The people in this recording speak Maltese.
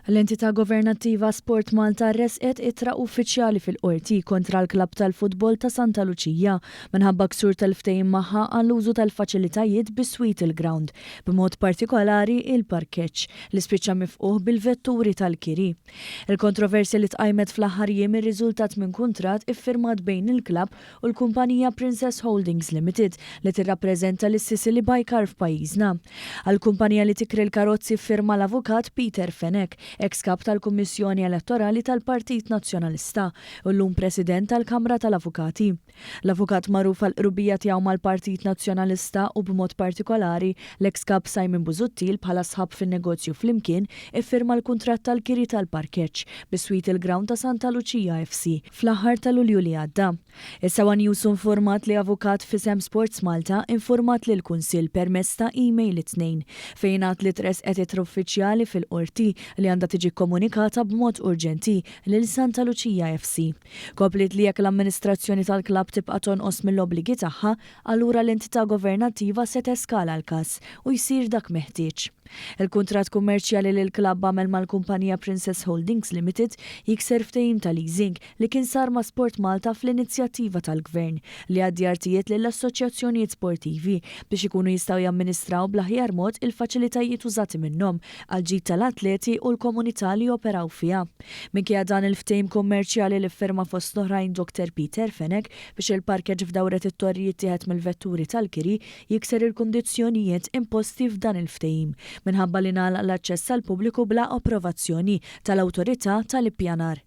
L-entità governattiva Sport Malta ressqet ittra uffiċjali fil-Qorti kontra l-klabb tal-futbol ta' Santa Luċija minħabba ksur tal-ftehim magħha għall-użu tal-faċilitajiet biswit il-grawnd, b'mod partikolari il-parkeġġ, li spiċċa mifqugħ bil-vetturi tal-kiri. Il-kontroversja li tqajmet fl-aħħar jiem irriżultat minn kuntratt iffirmat bejn il-klabb u l-kumpanija Princess Holdings Limited li tirrappreżenta lis-Sicily by Car f'pajjiżna. Għall-kumpanija li tikri l-karozzi ffirma l-Avukat Peter Fenech, eks Kap tal-Kummissjoni Elettorali tal-Partit Nazzjonalista u llum President tal-Kamra tal-Avukati. L-avukat magħruf għall-qrubija tiegħu mal-Partit Nazzjonalista u b'mod partikolari l-eks Kap Simon Busuttil bħala sħab fin-negozju flimkien iffirma l-kuntratt tal-kiri tal-parkeġġ biswit il-grawnd ta' Santa Lucia FC fl-aħħar ta' Lulju li għadda. Issa one News informat li avukat f'isem Sports Malta informat lill-Kunsill permezz ta' email it-Tnejn, fejn ingħad li tressqet ittra uffiċjali fil-Qorti li għandha tiġi kkomunikata b'mod urġenti lil Santa Lucia FC. Kompliet li jekk l-amministrazzjoni tal-klabb tibqa' tonqos mill-obbligi tagħha, allura l-entità governattiva se teskala l-każ u jsir dak meħtieġ. Il-kuntratt kummerċjali li l-klabb għamel mal-kumpanija Princess Holdings Limited jikser ftehim ta' leasing li kien sar ma' Sport Malta fl-inizjattiva tal-Gvern li jgħaddi artijiet lill-assoċjazzjonijiet sportivi biex ikunu jistgħu jamministraw bl-aħjar mod il-faċilitajiet użati minnhom għall-ġid tal-atleti u l-komunità li joperaw fiha. Minkejja dan il-ftehim kummerċjali li ffirma fost l-oħrajn Dr Peter Fenech biex il-parkeġġ f'Dawret it-Torri jittieħed mill-vetturi tal-kiri jikser il-kundizzjonijiet imposti f'dan il-ftehim minħabba li ngħalaq l-aċċess għall-pubbliku bla approvazzjoni tal-Awtorità tal-Ippjanar.